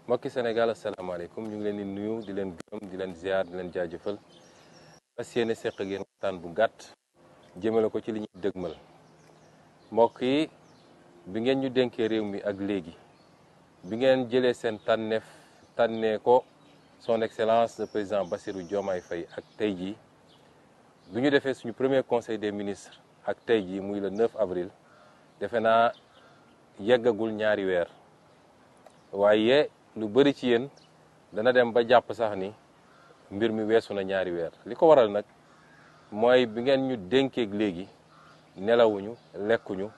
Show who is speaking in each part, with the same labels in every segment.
Speaker 1: mbokki Sénégal asalaamaaleykum ñu ngi leen di nuyu di leen gërëm di leen ziar di leen jaajëfal fas yéene seq ak yéen waxtaan bu gàtt jëmale ko ci li ñuy dëgmal mbokk yi bi ngeen ñu dénkee réew mi ak léegi bi ngeen jëlee seen tànneef tànnee ko son excellence le président Bassirou Diomaye Faye ak tey jii bi ñu defee suñu premier conseil des ministres ak tey jii muy le 9 avril defe naa yeggagul ñaari weer waaye lu bëri ci yéen dana dem ba jàpp sax ni mbir mi weesu na ñaari weer li ko waral nag mooy bi ngeen ñu dénkeeg léegi nelawuñu lekkuñu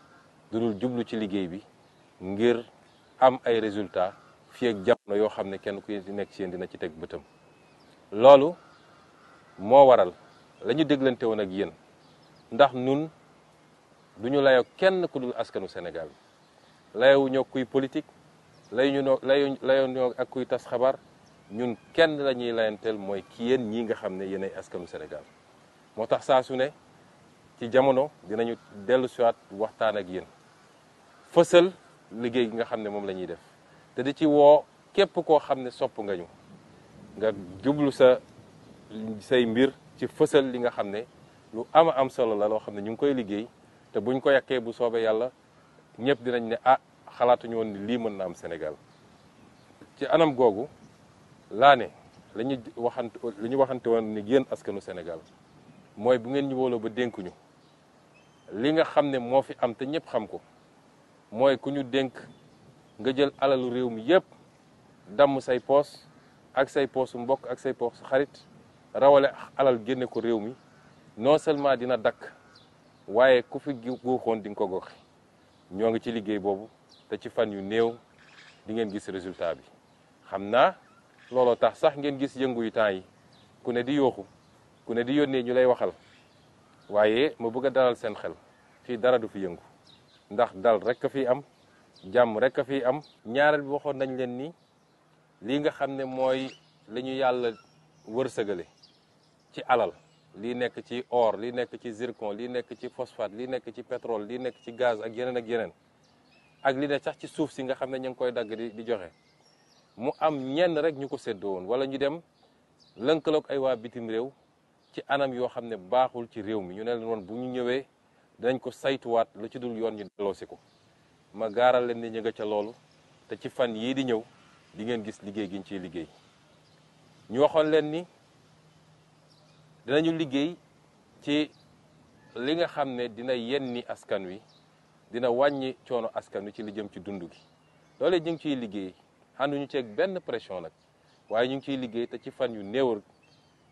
Speaker 1: dudul jublu ci liggéey bi ngir am ay résultats fii ak jamono yoo xam ne kenn ku nekk ci yéen dina ci teg bëtam. loolu moo waral la ñu déglante woon ak yéen ndax nun duñu layoo kenn ku dul askanu Sénégal layowuñoo kuy politique layoo ak kuy tas xabaar ñun kenn la ñuy layanteel mooy ki yéen ñii nga xam ne yéenay askanu Sénégal moo tax saa su ne ci jamono dinañu dellu siwaat waxtaan ak yéen fësal liggéey gi nga xam ne moom la ñuy def te di ci woo képp koo xam ne sopp nga ñu nga jublu say mbir ci fësal li nga xam ne lu am solo la loo xam ne ñu ngi koy liggéey te buñ ko yàkkee bu soobee yàlla ñëpp dinañ ne xalaatuñu woon ni lii mën na am Sénégal ci anam googu laa ne li ñu waxante woon ni yéen askanu Sénégal mooy bu ngeen ñu wóoloo ba dénkuñu li nga xam ne moo fi am te ñëpp xam ko mooy ku ñu dénk nga jël alalu réew mi yëpp damm say poos ak say poosu mbokk ak say poosu xarit rawale alal génne ko réew mi non seulement dina dakk waaye ku fi guuxoon di nga ko goxi ñoo ngi ci liggéey boobu te ci fan yu néew di ngeen gis résultat bi xam naa looloo tax sax ngeen gis yëngu yu temps yi ku ne di yooxu ku ne di yónnee ñu lay waxal waaye ma bëgg a dalal seen xel fii dara du fi yëngu ndax dal rek a fi am jàmm rek a fi am. ñaareel bi waxoon nañ leen ni lii nga xam ne mooy la ñu yàlla wërsëgale ci alal lii nekk ci or lii nekk ci zircon lii nekk ci phosphate lii nekk ci pétrole lii nekk ci gaz ak yeneen ak li ne sax ci suuf si nga xam ne ñu ngi koy dagg di joxe mu am ñenn rek ñu ko séddoo woon wala ñu dem lënkaloog ay waa bitim réew ci anam yoo xam ne baaxul ci réew mi ñu ne leen woon bu ñu ñëwee dinañ ko saytuwaat lu ci dul yoon ñu delloosi ko ma gaaral leen ni ñu nga ca loolu te ci fan yii di ñëw di ngeen gis liggéey gi ñu ciy liggéey ñu waxoon leen ni dinañu liggéey ci li nga xam ne dina yenni askan wi dina wàññi coono askan wi ci li jëm ci dund gi loolu ñu ngi ciy liggéey ànduñu ceeg benn pression nag waaye ñu ngi ciy liggéey te ci fan yu néewal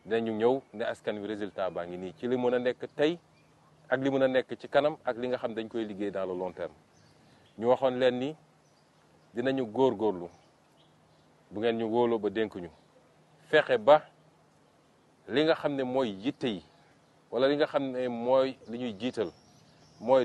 Speaker 1: dinañu ñëw ne askan wi résultat baa ngi nii ci li mën a nekk tey ak li mën a nekk ci kanam ak li nga xam dañ koy liggéey dans le long terme. ñu waxoon leen ni dinañu góorgóorlu bu ngeen ñu wóoloo ba dénkuñu fexe ba li nga xam ne mooy yitte yi wala li nga xam ne mooy li ñuy jiital mooy